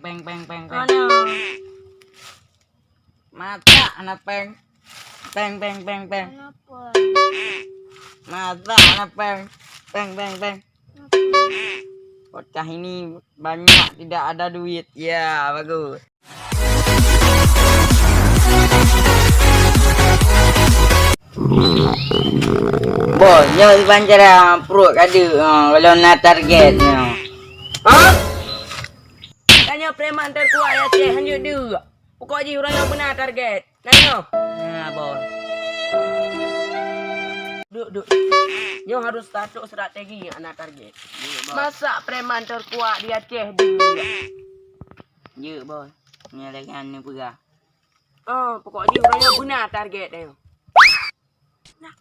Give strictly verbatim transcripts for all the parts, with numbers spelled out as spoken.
Peng, peng, peng, peng. Mana? Masa hana peng. Peng, peng, peng, peng. Mana peng? Masa hana peng. Peng, peng, peng. Mana peng? Bocah ini banyak tidak ada duit. Ya, bagus. Bos, nyoe siban cara pruet ka deuek, ha, kalau na target nyoe. Ha? Tanyoe preman teukuat ya, Ceh, hanjeuet deuek. Pokok jih uroe nyoe beuna target. Nah, nyoe. Nah, bos. Duk, duk. Nyoe harus tatok strategi nyang na target. Duk, bos. Masa preman teukuat di Aceh deuek? Jeuet, bos. Nyoe lagèe nyan neupeugah. Oh, pokok jih uroe nyoe beuna target nyoe. Nah.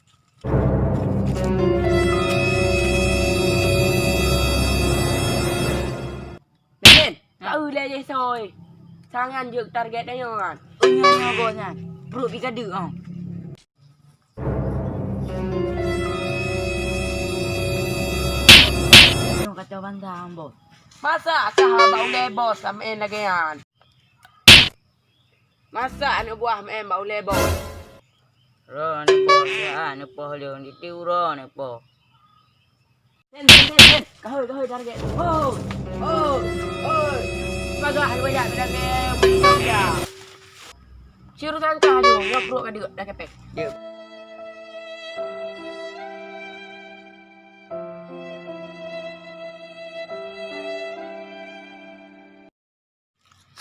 Mimin, ka eu lé jih soe. Sangat jeuet target nyoe kan. Oh, nyoe, nyoe, bos, nyan. Pruet pih ka deuek, oh. Nyoe kacau banda, bos. Masa kah bak ulèe bos sampoe lagèe nyan? Masa aneuk buah meu'en bak ulèe bos? Droeneuh bos, ya, neupoh lôn, ditiru droeneuh bos. Sen, sen, sen, sen. Kahôi, kahôi target. Oh, oh, oh. Bagah, bagah, bagah, bagah. Siuroe sangka aja, nyoe pruet ka deuek, dah kepek. Deuek.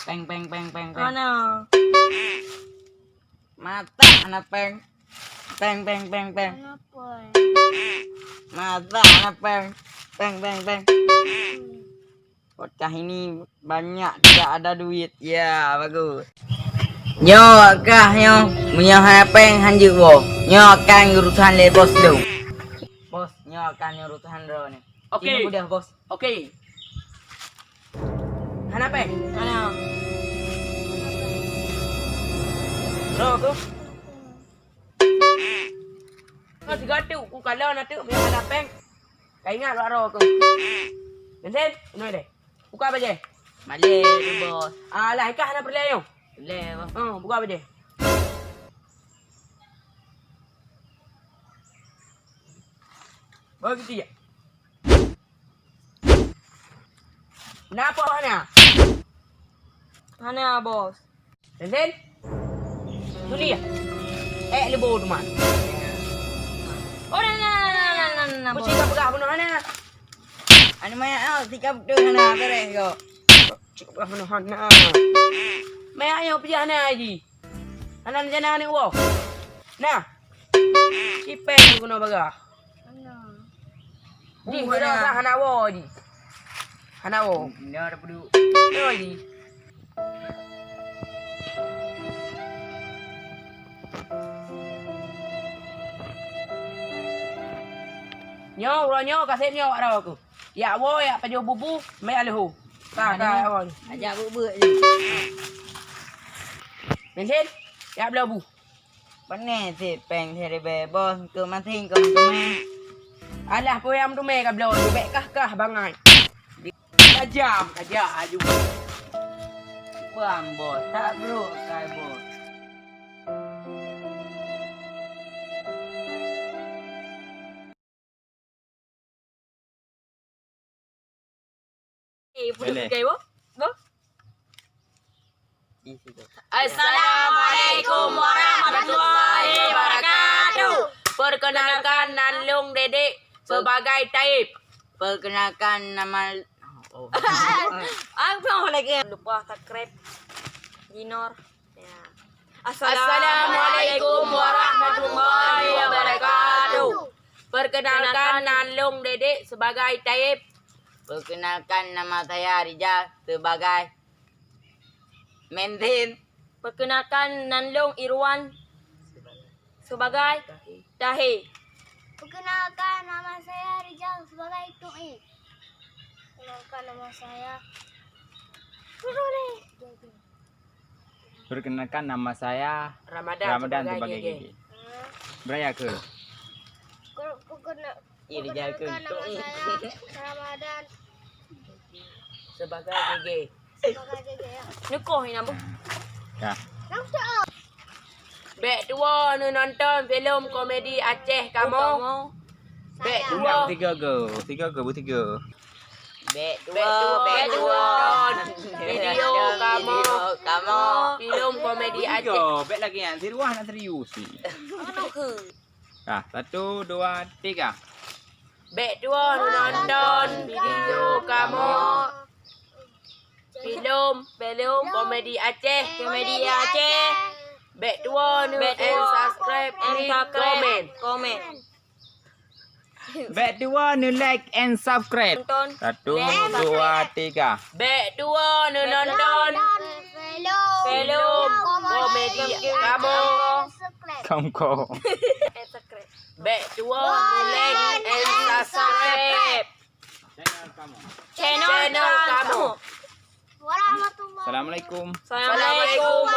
Peng, peng, peng, peng, peng. Mana? Masa hana peng. Peng, peng, peng, peng. Mana peng? Masa hana peng. Peng, peng, peng. Hmm. Bocah ini banyak tidak ada duit. Ya, bagus. Nyoe kah nyoe, meunyoe hana peng hanjeuet woe. Nyoe akan urusan lé bos lôn. Bos, nyoe akan urusan droeneuh. Oke. Ini mudah, bos. Oke. Hana peng? Hana. Bro, tu. Kau sigoe tu, ku kalau na tu, biar hana peng. Kau ingat wak ro aku. Bensin, penuh deh. Buka bajai. Malèe tu, bos. Alah, ikah hana peureulèe nyoe. Peureulèe, bos. Oh, buka bajai. Bagi dia. Kenapa hana? Hana, bos. Zen? Tuli ya? Eh, lebo teman. Oh, na, na, na, bos. Kucing ka peugah bunoh hana. Anu maya, oh, sikap tu hana beres kok. Cik peugah bunoh hana. Maya ayo pijah hana ji. Hana rencana aneuk woe? Nah. Sipeng guna bagah. Hana. Di, hana. Hana woe di. Hana woe. Nyoe di. Nyoe, uroe nyoe kaseb nyoe wak rawa ku. Yak woe, yak pajoh bubu, mè aleuhu. Ka, ka, yak woe. Ajak bubu je. Bensin, yak bloe bu. Pane sipeng siribèe bos, keu masing keu meuteumé. Alah, peue nyang meuteumé ka bloe, bèk kah-kah bangai. Tajam, tajak aju. Bang bos, tak brok kai bos. Eh, puluk Boleh. Pegai, boh. Boh. Assalamualaikum warahmatullahi wabarakatuh. Perkenalkan, nan lôn Dedek sebagai Taib. Perkenalkan nama, oh. Apa lagi? Lupa subscribe. Jinor. Ya. Assalamualaikum warahmatullahi wabarakatuh. Perkenalkan, nan lôn Dedek sebagai Taib. Perkenalkan, nama saya Rijal sebagai Menzin. Perkenalkan, nan lôn Irwan sebagai Tahe. Perkenalkan, nama saya Rijal sebagai Tu'i. Perkenalkan, nama saya Ramadan Ramadan sebagai sebagai Gigi. Gigi. Beraya ke? Perkena-, Iya, Rijal ke? Perkenalkan, nama saya Ramadan sebagai Gigi. Sebagai Gigi. Neukoh inan beuh. Ka. Bèk tuwoe neunonton filem komedi Aceh kamoe. Bèk tuwoe. Tiga go, tiga go, bertiga. Bèk tuwoe, bèk tuwoe. Video kamoe. Kamoe. Filem komedi Aceh. Bèk lagèe nyan, serius nak serius. Ka, satu, dua, tiga. Bèk tuwoe neunonton video kamoe. Filem, filem komedi Aceh. Komedi Aceh. Bèk tuwoe neu- Bèk tuwoe and subscribe, and klik subscribe, komen. Komen. Bèk tuwoe neu like and subscribe. Nonton. Satu, like, dua, subscribe, tiga. Bèk tuwoe neunonton filem komedi kamoe. Kamko. And subscribe. Bèk tuwoe neu like and subscribe. Channel kamoe. Assalamualaikum. Assalamualaikum